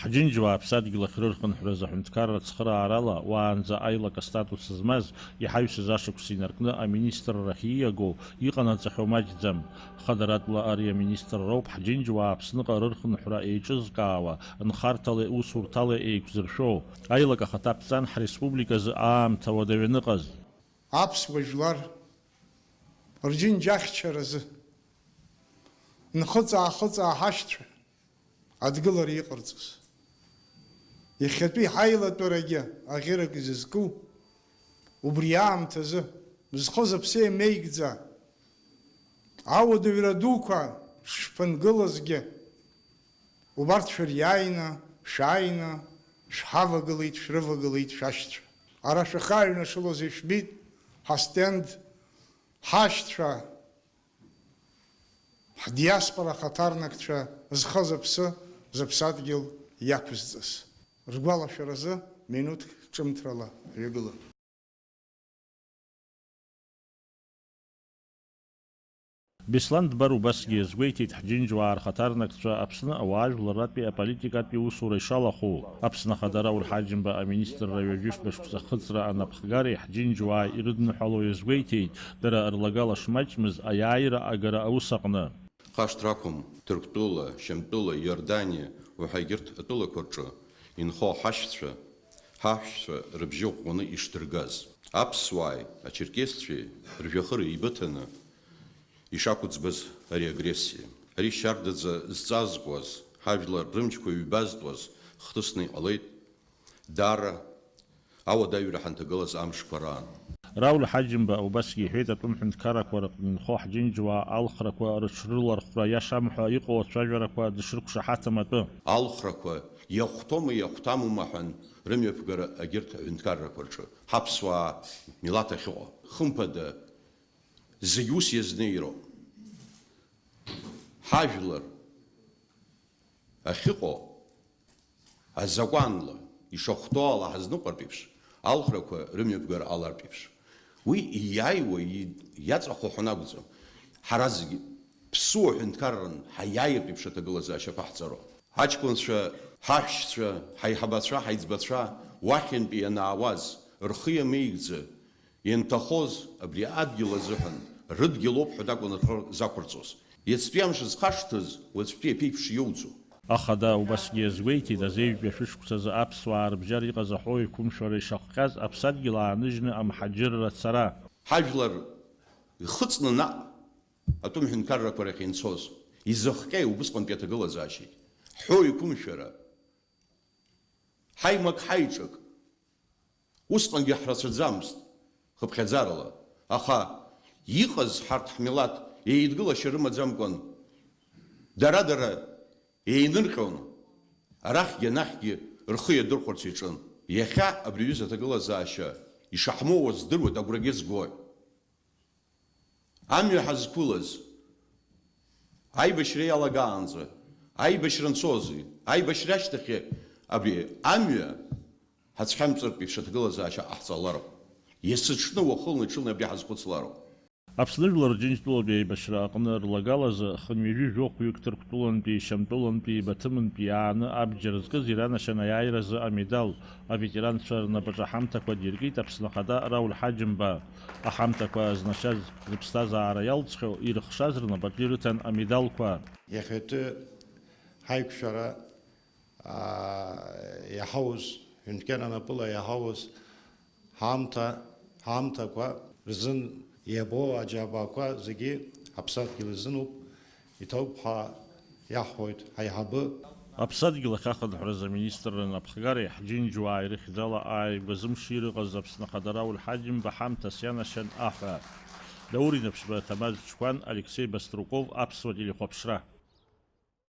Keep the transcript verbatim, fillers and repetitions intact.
Ҳџьынџьуаа аԥсадгьыл ахь рырхынҳәразы аҳәынҭқарра ацхыраарала, уаанӡа аилак астатус змаз, иҳаҩсыз ашықәс инаркны аминистррахь ииаго иҟанаҵахьоу маҷӡам. Хадаратәла ари аминистрроуп ҳџьынџьуаа Аԥсныҟа рырхынҳәра еиҿызкаауа, нхарҭалеи усурҭалеи еиқәзыршәо. Аилак ахаҭа ԥҵан ҳреспубликазы аамҭа уадаҩ аныҟаз. Аԥсуа жәлар рџьынџьахьчаразы нхыҵ-аахыҵ ҳашьцәа адгылара иҟарҵаз. Иахьатәи ҳаилатәарагьы аӷьырак изызку, убри аамҭазы зхы-зыԥсы еимеигӡа, ауадаҩра дуқәа шшәԥынгылазгьы, убарҭ шәыриааины, шәааины, шәҳавагылеит, шәрывагылеит шәашьцәа. Ара шәахьааҩнашылоз ишәбеит, ҳастенд, ҳашьцәа, ҳдиаспора ахаҭарнакцәа зхы-зыԥсы, зыԥсадгьыл иақәызҵаз. Ргәалашәаразы минуҭк ҿымҭрала ҳҩагылан. Беслан Дбар убасгьы иазгәеиҭеит, ҳџьынџьуаа рхаҭарнакцәа Аԥсны ауаажәларратәи аполитикатәи усура ишалахәу. Аԥсны Ахада Рауль Ҳаџьымба аминистрра ҩажәи фба шықәса ахыҵра анапхгареи ҳџьынџьуааи ирыдныҳәало иазгәеиҭеит, дара рлагала шмаҷмыз аиааира агара аус аҟны. Хашҭра ақәым, Ҭырқәтәыла, Шьамтәыла, Иорданиа уҳәа егьырҭ атәылақәа рҿы инхо ҳашьцәа, ҳаҳәшьцәа рыбжьы ӷәӷәаны ишдыргаз, аԥсуааи ачерқьесцәеи ржәҩахыр еибыҭаны ишақәӡбаз ари агрессиа. Ари шьардаӡа зҵазкуаз, ҳажәлар рымчқәа ҩбазтәуаз хҭысны иҟалеит. Даара ауадаҩра ҳанҭагылаз амшқәа раан. Рауль Ҳаџьымба убасгьы иҳәеит, атәым ҳәынҭқаррақәа рыҟны инхо ҳџьынџьуаа алхрақәа рыҽрылархәра иашам ҳәа иҟоу ацәажәарақәа дышрықәшаҳаҭым атәы. Алхрақәа иахәҭоума, иахәҭамума ҳәан рымҩаԥгара агьырҭ аҳәынҭқаррақәа рҿы ҳаԥсуаа милаҭ ахьыҟоу. Хымԥада, зегь ус иазнеироуп. Ҳажәлар ахьыҟоу азакәанла ишахәҭоу ала ҳазныҟәартә еиԥш, алхрақәа рымҩаԥгара алартә еиԥш. Уи ииааиуа, и-, иаҵахо ҳәа акәӡам. Ҳара зегьы ԥсуа ҳәынҭқарран ҳаиааиртә еиԥш аҭагылазаашьа ԥаҳҵароуп. Ҳаҷкәынцәа, ҳаҳәшьцәа, ҳаиҳабацәа, ҳаиҵбацәа уахьынтәи ианаауаз, рхы иамеигӡа, ианҭахоз абри адгьыл азыҳәан, рыдгьыл ауп ҳәа акәын рхы зақәырҵоз. Иацтәи амш зхашҭыз, уаҵәтәи аԥеиԥш иоуӡом. Ахада убасгьы иазгәеиҭеит, азеижәтәи ашәышықәсазы аԥсуаа рыбжьара иҟаз аҳәоу еиқәымшәара ишахҟьаз аԥсадгьыл ааныжьны амҳаџьырра ацара. Ҳажәлар ихыҵны наҟ атәым ҳәынҭқаррақәа рахь инцоз, изыхҟьеи убысҟантәи аҭагылазаашьагь? Ҳҳәоу еиқәымшәара, ҳаимак-ҳаиҿак. Усҟангьы ҳрацәаӡамызт, хыԥхьаӡарала. Аха иҟаз ҳарҭ ҳмилаҭ еидгылашьа рымаӡамкәан, дара-дара еинырҟьон, арахьгьы анахьгьы рхы иадырхәарц иаҿын. Иахьа абри аҩыза аҭагылазаашьа ишаҳмоуа здыруеит, агәрагьы згоит. Амҩа ҳазқәылаз, аибашьра иалагаанӡа, аибашьра анцози, аибашьра ашьҭахьи абри амҩа ҳацәхьамҵыртә еиԥш аҭагылазаашьа ҟаҳҵалароуп. Есыҽны уахынла-ҽынла абри ҳазхәыцлароуп. Аԥсны жәлар Џьынџьтәылатәи аибашьра аҟны рлагалазы хынҩажәи жәохәҩык Ҭырқәтәылантәи, Шьамтәылантәи, Баҭымынтәи иааны абџьар зкыз иранашьан аиааиразы амедал, аветеранцәа рнапаҿы аҳамҭақәа диркит Аԥсны Ахада Рауль Ҳаџьымба. Аҳамҭақәа знашьаз, рыԥсҭазаара иалҵхьоу, ирыхшаз рнапаҿы ирыҭан амедалқәа. Иахьатәи ҳаиқәшәара, аа, иаҳауз, ҳәынҭқар анапыла иаҳауз ҳамҭа, ҳамҭақәа рзын иабо аџьабаақәа зегьы ҳаԥсадгьыл изынуп. Иҭоуп ҳәа иаҳҳәоит ҳаиҳабы. Аԥсадгьыл ахь ахынҳәразы аминистрра напхгареи ҳџьынџьуааи рыхьӡала ааигәа зымшира ыҟаз Аԥсны Ахада Рауль Ҳаџьымба ҳамҭас ианашьан аҳәа. Даур Инаԥшьба, Ҭамаз Чқәан, Алексеи Баструков, Аԥсуа телехәаԥшра.